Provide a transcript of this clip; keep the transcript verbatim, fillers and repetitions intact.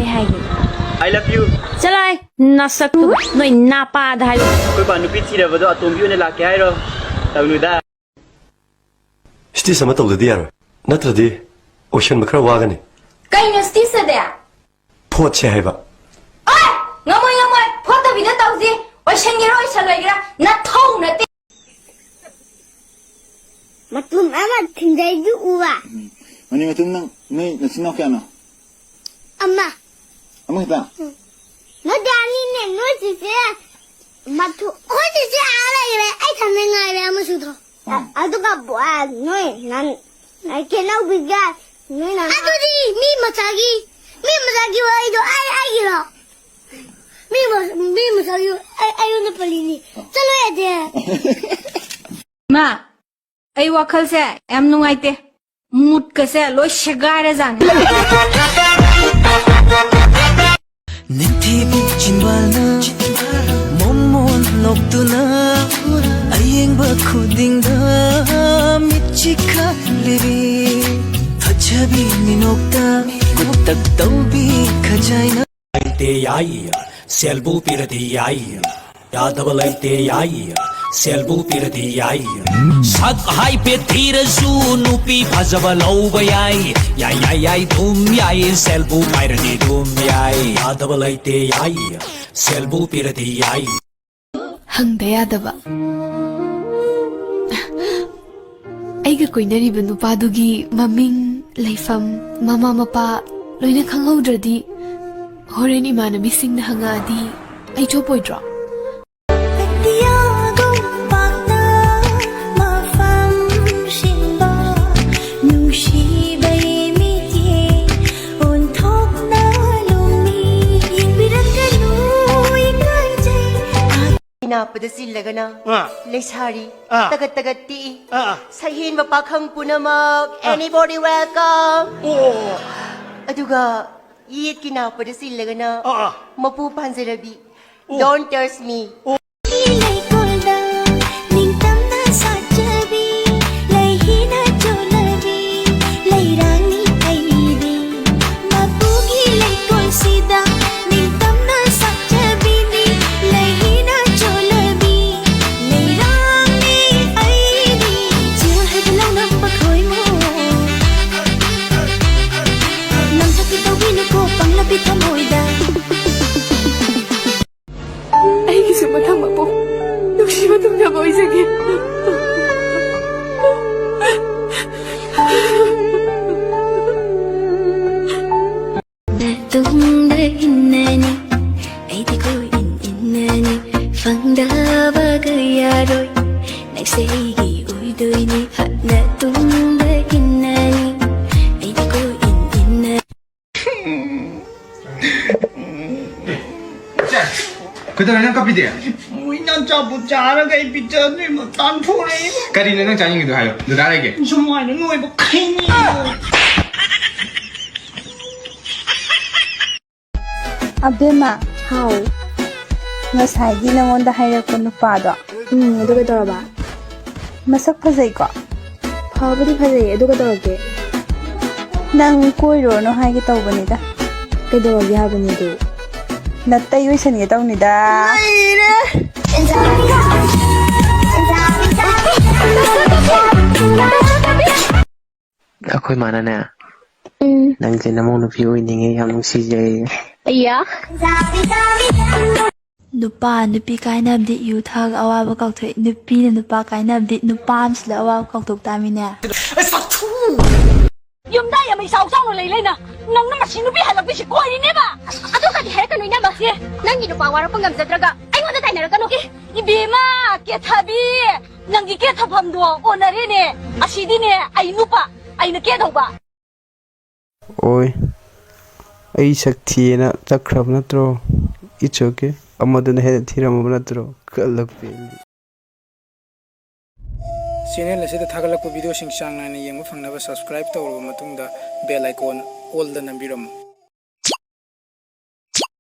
ꯍꯥꯏꯒꯦ꯫ I love you꯫ ꯆꯠꯂꯣꯍꯦ, ꯅꯁꯛꯇꯨ ꯅꯣꯏ ꯅꯥꯄꯥꯗ ꯍꯥꯏꯌꯨ꯫ ꯑꯩꯈꯣꯏ ꯕꯥ ꯅꯨꯄꯤ ꯊꯤꯔꯕꯗꯣ ꯑꯇꯣꯝꯕꯤ ꯑꯣꯏꯅ ꯂꯥꯛꯀꯦ ꯍꯥꯏꯔꯣ? ꯇꯧꯅꯨꯗ꯫ Stitch ꯑꯃ ꯇꯧꯗꯗꯤ ꯌꯥꯔꯣꯏ꯫ ꯅꯠꯇ꯭ꯔꯗꯤ ꯑꯣꯏꯁꯟꯕ ꯈꯔ ꯋꯥꯒꯅꯤ꯫ ꯀꯩꯅꯣ stitch ꯑꯗꯤ? ꯐꯣꯠꯁꯦ ꯍꯥꯏꯕ꯫ ꯑꯣꯏ! ꯉꯝꯃꯣꯏ, ꯉꯝꯃꯣꯏ! ꯐꯣꯠꯇꯕꯤꯗ ꯇꯧꯁꯤ꯫ ꯑꯣꯏꯁꯟꯒꯦꯔꯥ ꯑꯣꯏꯁꯜꯂꯣꯏꯒꯦꯔꯥ ꯅꯊꯧ ꯅꯠꯇꯦ꯫ ꯃꯇꯨꯝ ꯑꯃ ꯊꯤꯟꯖꯩꯗꯨ ꯎꯕ? ꯎꯝ꯫ ꯃꯅꯤ ꯃꯇꯨꯝ, ꯅꯪ, ꯅꯣꯏ ꯅꯆꯤꯟ ꯅꯅꯥꯎ ꯀꯌꯥꯅꯣ? ꯑꯃ꯫ ꯑꯃꯈꯛꯇ? ꯎꯝ꯫ ꯅꯠꯇꯦ, ꯑꯅꯤꯅꯦ꯫ ꯅꯣꯏ ꯆꯤꯆꯦ ꯃꯊꯨ-, ꯑꯩꯈꯣꯏ ꯆꯤꯆꯦ ꯑꯥ ꯂꯩꯈ꯭ꯔꯦ꯫ ꯑꯩ ꯊꯟꯗ ꯉꯥꯏꯔꯦ ꯑꯃꯁꯨꯗꯣ꯫ ꯑꯥ꯫ ꯑ-, ꯑꯗꯨꯒ ꯕꯣ-, ꯑ, ꯅꯣꯏ ꯅꯪ, ꯑ, ꯀꯩꯅꯧꯕꯤꯒ ꯅꯣꯏ ꯅꯪ ꯑꯗꯨꯗꯤ ꯃꯤ ꯃꯆꯥꯒꯤ, ꯃꯤ ꯃꯆꯥꯒꯤ ꯋꯥꯔꯤꯗꯣ ꯑꯩ, ꯑꯩꯒꯤꯔꯣ? ꯃꯤ ꯃ-, ꯃꯤ ꯃꯆꯥꯒꯤ ꯑꯩ, ꯑꯩꯉꯣꯟꯗ ꯄꯜꯂꯤꯅꯤ꯫ ꯆꯠꯂꯣ ꯌꯥꯗꯦ꯫ ꯏꯃꯥ, ꯑꯩ ꯋꯥꯈꯜꯁꯦ ꯌꯥꯝ ꯅꯨꯡꯉꯥꯏꯇꯦ꯫ ꯃꯨꯠꯀꯁꯦ ꯂꯣꯏ ꯁꯦꯒꯥꯏꯔꯖꯥꯠꯅꯤ꯫ ꯅꯤꯡꯊꯤꯕꯤ ꯆꯤꯝꯕꯥꯜꯅ ꯃꯣꯃꯣꯟ ꯅꯣꯛꯇꯨꯅ ꯑꯌꯦꯡꯕ ꯈꯨꯗꯤꯡꯗ ꯃꯤꯠ ꯆꯤꯛꯈꯠꯂꯤꯕꯤ ꯐꯖꯕꯤ ꯃꯤꯅꯣꯛꯇ ꯀꯨꯞꯇꯛ ꯇꯧꯕꯤ ꯈꯖꯥꯏꯅ꯫ ꯂꯩꯇꯦ ꯌꯥꯏ, ꯁꯦꯜꯕꯨ ꯄꯤꯔꯗꯤ ꯌꯥꯏ, ꯌꯥꯗꯕ ꯂꯩꯇꯦ ꯌꯥꯏ, ꯁꯦꯜꯕꯨ ꯄꯤꯔꯗꯤ ꯌꯥꯏ꯫ ꯁꯛ ꯍꯥꯏꯐꯦꯠ ꯊꯤꯔꯁꯨ ꯅꯨꯄꯤ ꯐꯖꯕ ꯂꯧꯕ ꯌꯥꯏ꯫ ꯌꯥꯏ, ꯌꯥꯏ, ꯌꯥꯏ, ꯑꯗꯨꯝ ꯌꯥꯏ, ꯁꯦꯜꯕꯨ ꯄꯥꯏꯔꯗꯤ ꯑꯗꯨꯝ ꯌꯥꯏ꯫ ꯌꯥꯗꯕ ꯂꯩꯇꯦ ꯌꯥꯏ, ꯁꯦꯜꯕꯨ ꯄꯤꯔꯗꯤ ꯌꯥꯏ꯫ ꯍꯪꯗ ꯌꯥꯗꯕ꯫ ꯑꯩꯒ ꯀꯣꯏꯅꯔꯤꯕ ꯅꯨꯄꯥꯗꯨꯒꯤ ꯃꯃꯤꯡ, ꯂꯩꯐꯝ, ꯃꯃꯥ ꯃꯄꯥ ꯂꯣꯏꯅ ꯈꯪꯍꯧꯗ꯭ꯔꯗꯤ ꯍꯣꯔꯦꯟ ꯏꯃꯥꯟꯅꯕꯤꯁꯤꯡꯅ ꯍꯪꯉꯛꯑꯗꯤ ꯑꯩ ꯆꯣꯞꯄꯣꯏꯗ꯭ꯔꯣ? ꯑꯇꯤꯌꯥꯒꯨꯝ ꯄꯥꯛꯅ ꯃꯐꯝꯁꯤꯡꯗ ꯅꯨꯡꯁꯤꯕꯩ ꯃꯤꯠꯌꯦꯡ ꯑꯣꯟꯊꯣꯛꯅ ꯂꯨꯝꯃꯤ꯫ ꯌꯦꯡꯕꯤꯔꯛꯀꯅꯨ, ꯏꯀꯥꯏꯖꯩ꯫ ꯏꯅꯥꯛꯄꯗ ꯆꯤꯜꯂꯒꯅ ꯑꯥ꯫ ꯂꯩꯁꯥꯔꯤ ꯑꯥ꯫ ꯇꯒꯠ ꯇꯒꯠ ꯇꯦꯛꯏ꯫ ꯑꯥ, ꯑꯥ꯫ ꯁꯛꯍꯦꯟꯕ ꯄꯥꯈꯪ ꯄꯨꯝꯅꯃꯛ, ꯑꯥ꯫ Anybody welcome? ꯑꯣ, ꯑꯣ, ꯑꯣ꯫ ꯑꯗꯨꯒ ꯌꯦꯠꯀꯤ ꯅꯥꯛꯄꯗ ꯆꯤꯜꯂꯒꯅ ꯑꯥ, ꯑꯥ꯫ ꯃꯄꯨ ꯄꯥꯟꯖꯔꯕꯤ꯫ ꯑꯣ꯫ Don't touch me. ꯑꯣ꯫ ꯂꯩꯀꯣꯜꯗ ꯅꯤꯡꯇꯝꯅ ꯁꯥꯠꯆꯕꯤ, ꯂꯩꯍꯤꯅ ꯆꯣꯠꯂꯕꯤ ꯂꯩꯔꯥꯡꯅꯤ ꯑꯩꯗꯤ꯫ ꯃꯄꯨꯒꯤ ꯂꯩꯀꯣꯜ ꯊꯃꯣꯏꯗ꯫ ꯑꯩꯒꯤꯁꯨ ꯃꯊꯪ ꯃꯄꯣꯛ ꯅꯨꯡꯁꯤꯕ ꯊꯨꯡꯅꯕ ꯑꯣꯏꯖꯒꯦ꯫ ꯇꯨꯡꯗ ꯏꯟꯅꯅꯤ, ꯑꯩꯗꯤ ꯀꯣꯏ ꯏꯟ ꯏꯟꯅꯅꯤ, ꯐꯪꯗꯕꯒ ꯌꯥꯔꯣꯏ, ꯅꯪꯁꯦ ꯑꯩꯒꯤ ꯑꯣꯏꯗꯣꯏꯅꯤ, ꯍꯛꯅ ꯇꯨꯡꯗ ꯏꯟꯅꯅꯤ, ꯑꯩꯗꯤ ꯀꯣꯏ ꯏꯟ ꯏꯟꯅꯅꯤ꯫ ꯀꯩꯗꯧꯔꯦ ꯅꯪ ꯀꯞꯄꯤꯗꯤ? ꯃꯣꯏꯅ ꯑꯆꯥꯄꯣꯠ ꯆꯥꯔꯒ ꯑꯩ ꯄꯤꯖꯗ꯭ꯔꯤ ꯃꯇꯥꯡ ꯊꯣꯔꯛꯏ꯫ ꯀꯔꯤꯅꯣ ꯅꯪ ꯆꯥꯅꯤꯡꯉꯤꯗꯣ ꯍꯥꯏꯌꯣ, ꯗꯗꯥ ꯂꯩꯒꯦ꯫ ꯁꯨꯃꯥꯏꯅ ꯅꯣꯏꯕ ꯈꯩꯅꯤ꯫ ꯑꯕꯦꯝꯃ꯫ ꯍꯥꯎ꯫ ꯉꯁꯥꯏꯒꯤ ꯅꯉꯣꯟꯗ ꯍꯥꯏꯔꯛꯄ ꯅꯨꯄꯥꯗꯣ꯫ ꯎꯝ, ꯑꯗꯨ ꯀꯩꯗꯧꯔꯕ? ꯃꯁꯛ ꯐꯖꯩꯀꯣ? ꯐꯕꯨꯗꯤ ꯐꯖꯩ, ꯑꯗꯨ ꯀꯩꯗꯧꯔꯒꯦ? ꯅꯪ ꯀꯣꯏꯔꯨꯔꯅꯨ ꯍꯥꯏꯒꯦ ꯇꯧꯕꯅꯤꯗ꯫ ꯀꯩꯗꯧꯔꯒꯦ ꯍꯥꯏꯕꯅꯤꯗꯨ? ꯅꯠꯇꯩ ꯑꯣꯏꯁꯟꯒꯦ ꯇꯧꯅꯤꯗ꯫ ꯂꯩꯔꯦ꯫ ꯑꯩꯈꯣꯏ ꯃꯥꯅꯅꯦ, ꯎꯝ꯫ "ꯅꯪꯁꯦ ꯅꯃꯧ ꯅꯨꯄꯤ ꯑꯣꯏꯅꯤꯡꯉꯦ, ꯌꯥꯝ ꯅꯨꯡꯁꯤꯖꯩ"꯫ ꯑꯌꯥ꯫ ꯅꯨꯄꯥ ꯅꯨꯄꯤ ꯀꯥꯏꯅꯕꯗꯤ ꯌꯨ ꯊꯛꯑꯒ ꯑꯋꯥꯕ ꯀꯥꯎꯊꯣꯛꯏ, ꯅꯨꯄꯤꯅ ꯅꯨꯄꯥ ꯀꯥꯏꯅꯕꯗꯤ ꯅꯨꯄꯥ ꯑꯃꯁꯤꯗ ꯑꯋꯥꯕ ꯀꯥꯎꯊꯣꯛ ꯇꯥꯃꯤꯅꯦ꯫ ꯌꯨꯝꯗ ꯌꯥꯝ ꯏꯆꯥꯎ ꯆꯥꯎꯅ ꯂꯩ ꯂꯩꯅ ꯅꯪꯅ ꯃꯁꯤ ꯅꯨꯄꯤ ꯍꯜꯂꯛꯄꯤꯁꯤ ꯀꯣꯏꯔꯤꯅꯦꯕ꯫ ꯑꯗꯨ ꯀꯗꯤ ꯍꯥꯏꯔꯛꯀꯅꯨ ꯏꯅꯝꯃ꯫ ꯑꯦ, ꯅꯪꯒꯤ ꯅꯨꯄꯥ ꯋꯥꯔꯛꯄ ꯉꯝꯖꯗ꯭ꯔꯒ ꯑꯩꯉꯣꯟꯗ ꯇꯥꯏꯅꯔꯛꯀꯅꯨ꯫ ꯑꯦ, ꯏꯕꯦꯝꯃ, ꯀꯦꯊꯕꯤ, ꯅꯪꯒꯤ ꯀꯦꯊꯐꯝꯗꯣ ꯑꯣꯟꯅꯔꯦꯅꯦ꯫ ꯑꯁꯤꯗꯤꯅꯦ ꯑꯩ ꯅꯨꯄꯥ, ꯑꯩꯅ ꯀꯦꯗꯧꯕ꯫ ꯑꯣꯏ, ꯑꯩ ꯁꯛ ꯊꯤꯌꯦꯅ ꯆꯠꯈ꯭ꯔꯕ ꯅꯠꯇ꯭ꯔꯣ? It's okay. ꯑꯃꯗꯨꯅ ꯍꯦꯟꯅ ꯊꯤꯔꯝꯃꯕ ꯅꯠꯇ꯭ꯔꯣ? ꯀꯜꯂꯛꯄꯤ꯫ Channel ꯑꯁꯤꯗ ꯊꯥꯒꯠꯂꯛꯄ videoꯁꯤꯡ ꯆꯥꯡ ꯅꯥꯏꯅ ꯌꯦꯡꯕ ꯐꯪꯅꯕ subscribe ꯇꯧꯔꯕ ꯃꯇꯨꯡꯗ bell icon allꯗ ꯅꯝꯕꯤꯔꯝꯃꯨ꯫